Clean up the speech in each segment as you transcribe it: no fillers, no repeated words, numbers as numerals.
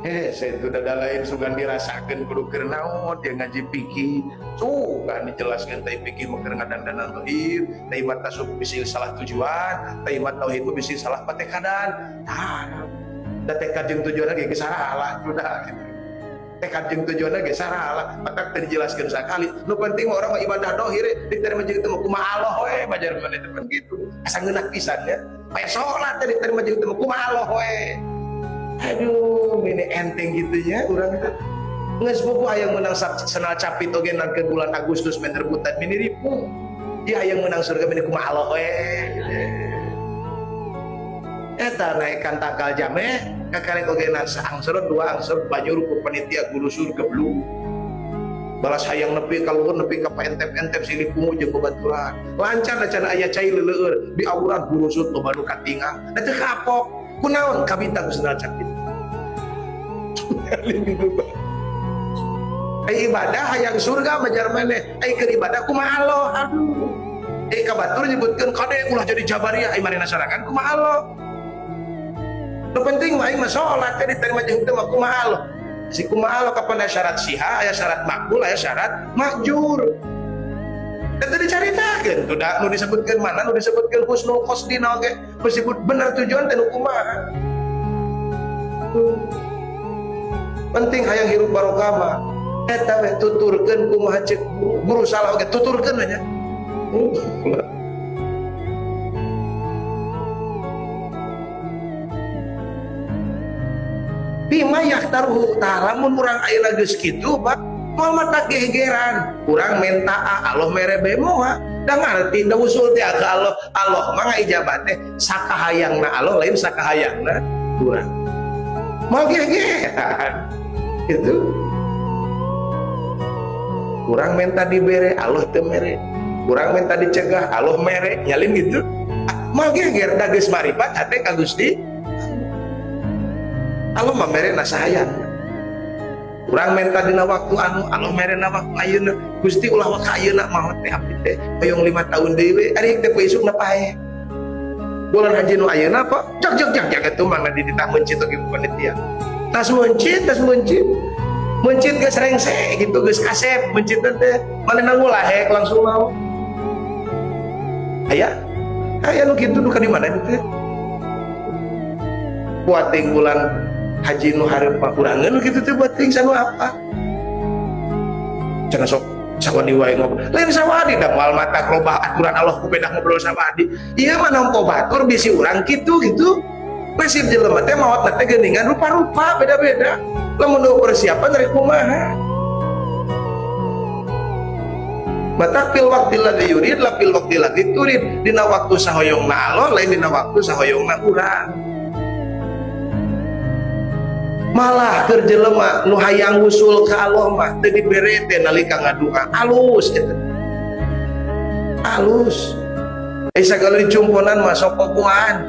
Saya itu dada lain sugan dirasakeun kudu keur naon dia ngaji fikih. Sugan dijelaskeun teh fikih mah keur ngadandanan tauhid, teh mah tasawuf bisi salah tujuan, teh mah tauhid mah bisi salah patekadan. Tah, da tekad jeung tujuanna ge geus salah sudah gitu. Tekad jeung tujuanna ge salah, matak teu dijelaskeun sakali. Nu penting mah urang mah ibadah dohir, diterima jeung teu kumaha Allah we, bajar maneh teh gitu. Asa ngeunah pisan ya. Pae salat teh diterima jeung teu kumaha Allah we. Aduh, ini enteng gitu ya urang teh. Geus buku hayang menang senal capit oge nangkeun bulan Agustus men rebutan mini ripu. Ieu hayang menang surga mini kumaha Allah we. Eta naikkan tangkal jame kakarek oge na saangseureuh dua angseureuh banyur ku panitia gurusur geblung. Balas hayang nepi ka luhur nepi ka paentep-entep silih pungu jeung babaturan. Lancar acan aya cai leueur di auran gurusut loba nu katingang. Da teu kapok. Kunaon kabita ku sendal capit. Ai ibadah hayang surga majar maneh. Ai keur ibadah kumaha Allah. Aduh. Ai ka batur nyebutkeun kade ulah jadi jabariyah ai manehna sorangan kumaha Allah. Nu penting mah aing mah salat teh diterima jeung teu mah kumaha Allah. Si kumaha Allah kapan aya syarat siha, aya syarat makbul, aya syarat makjur. Eta dicaritakeun tuh da nu disebutkeun mana nu disebutkeun husnul qasdina oge meskipun bener tujuan teh nu kumaha. Penting hayang hirup barokah mah eta we tuturkeun kumaha ceuk guru salah oge tuturkeun we nya. Bima yahtaruhu tah lamun urang ayeuna geus kitu Pak moal mata gegeran urang menta A Allah mere B moal da ngarti da usul teh ka Allah Allah mah ngaijabat teh sakahayangna Allah lain sakahayangna urang moal gegeran gitu urang menta dibere Allah teu mere urang menta dicegah Allah mere nyalin gitu moal geger da geus maripat hate ka Gusti Allah mah mere na sahayang. Urang menta dina waktu anu Allah mere na waktu ayeuna. Gusti ulah waka ayeuna maot teh abdi teh hoyong 5 tahun deui we ari teh isukna paeh. Bulan haji nu ayeuna apa? Jak jak jak jak atuh mangga di ditah mencit oge panitia. Tas mencit, tas mencit. Mencit geus rengse gitu geus kasep mencit teh manehna ngulahek langsung mau. Aya aya nu kitu nu ka di mana teh? Buating bulan haji nu hareup mah kurangeun kitu teh buat ting sanu apa cenah sok sawadi wae ngobrol lain sawadi da moal mata robah aturan Allah ku pedah ngobrol sawadi ieu mah nampo batur bisi urang kitu gitu nasib jelema teh maot teh geuningan rupa-rupa beda-beda lamun nu persiapan rek kumaha mata fil waqti ladzi yurid la fil waqti ladzi turid dina waktu sahoyongna Allah lain dina waktu sahoyongna urang malah keur jelema nu hayang usul ka Allah mah teu dibere teh nalika ngadua alus eta alus ai sagala dicumponan mah sok popoan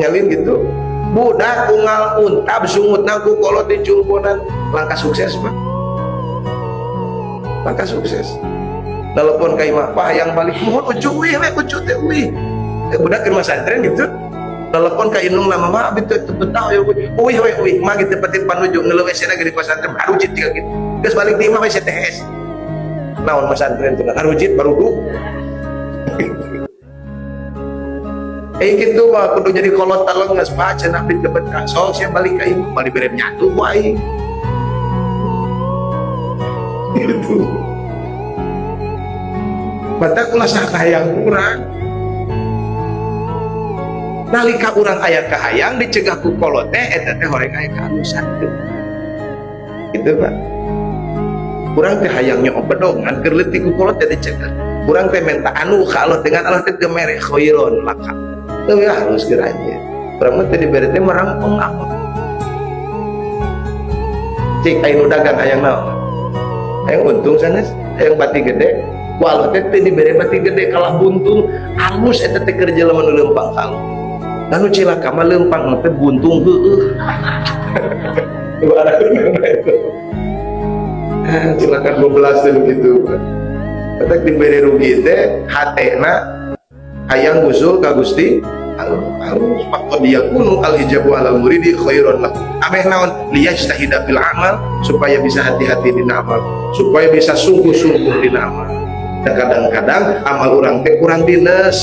nyalin gitu budak unggal untab sungutna ku kolot dicumponan langkah sukses mah langkah sukses telepon ka imah Pak hayang balik mohon ucu wih we ucu teh wih budak keur masantren gitu telepon ka indung nama mah abdi teh betah ya uih we uih mah gitu peti panuju ngeuleuh WC-na ge di pesantren harujit tiga gitu geus balik di imah WC THS naon pesantren teh harujit baruduk kitu mah kudu jadi kolot taleng geus mah cenah abdi teh betah sok sia balik ka imah balik bere nyatu ku aing gitu batak ulah sakahayang urang nalika urang aya kahayang dicegah ku kolot teh eta teh horeng aya kaalusan gitu Pak urang teh hayang nyoop bedongan keur leutik ku kolot teh dicegah urang teh menta anu ka Allah dengan Allah teh mere khairon laka leuwih halus geura anjeun urang mah teh dibere teh merampeng Allah cik aya nu dagang hayang naon hayang untung sanes hayang bati gede ku Allah teh teu dibere bati gede kalah buntung alus eta teh keur jelema nu leumpang ka Allah lalu cilaka mah leumpang teh buntung heueuh. Cilaka 12 teh begitu. Ketek dibere rugi teh hatena hayang usul ka Gusti Halus faqad yakunu al ijabu alal muridi khairon lahu. Ameh naon? Liyajtahida fil amal, supaya bisa hati-hati dina amal, supaya bisa sungguh-sungguh dina amal. Dan kadang-kadang amal urang teh kurang dinas.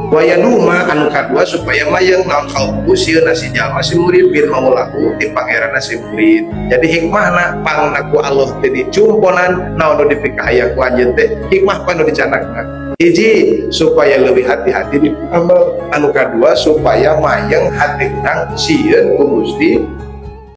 Wayaduma, anu kadua, supaya mayeng naon? Khaufu, sieun si jalma, si murid, min maulahu, ti pangeran si murid. Jadi hikmahna pangna ku Allah teh dicumponan naon nu dipikahayang ku anjeun teh, hikmah pan nu dicandakna. Hiji, supaya lebih hati-hati di amal. Anu kadua, supaya mayeng hati urang sieun ku Gusti.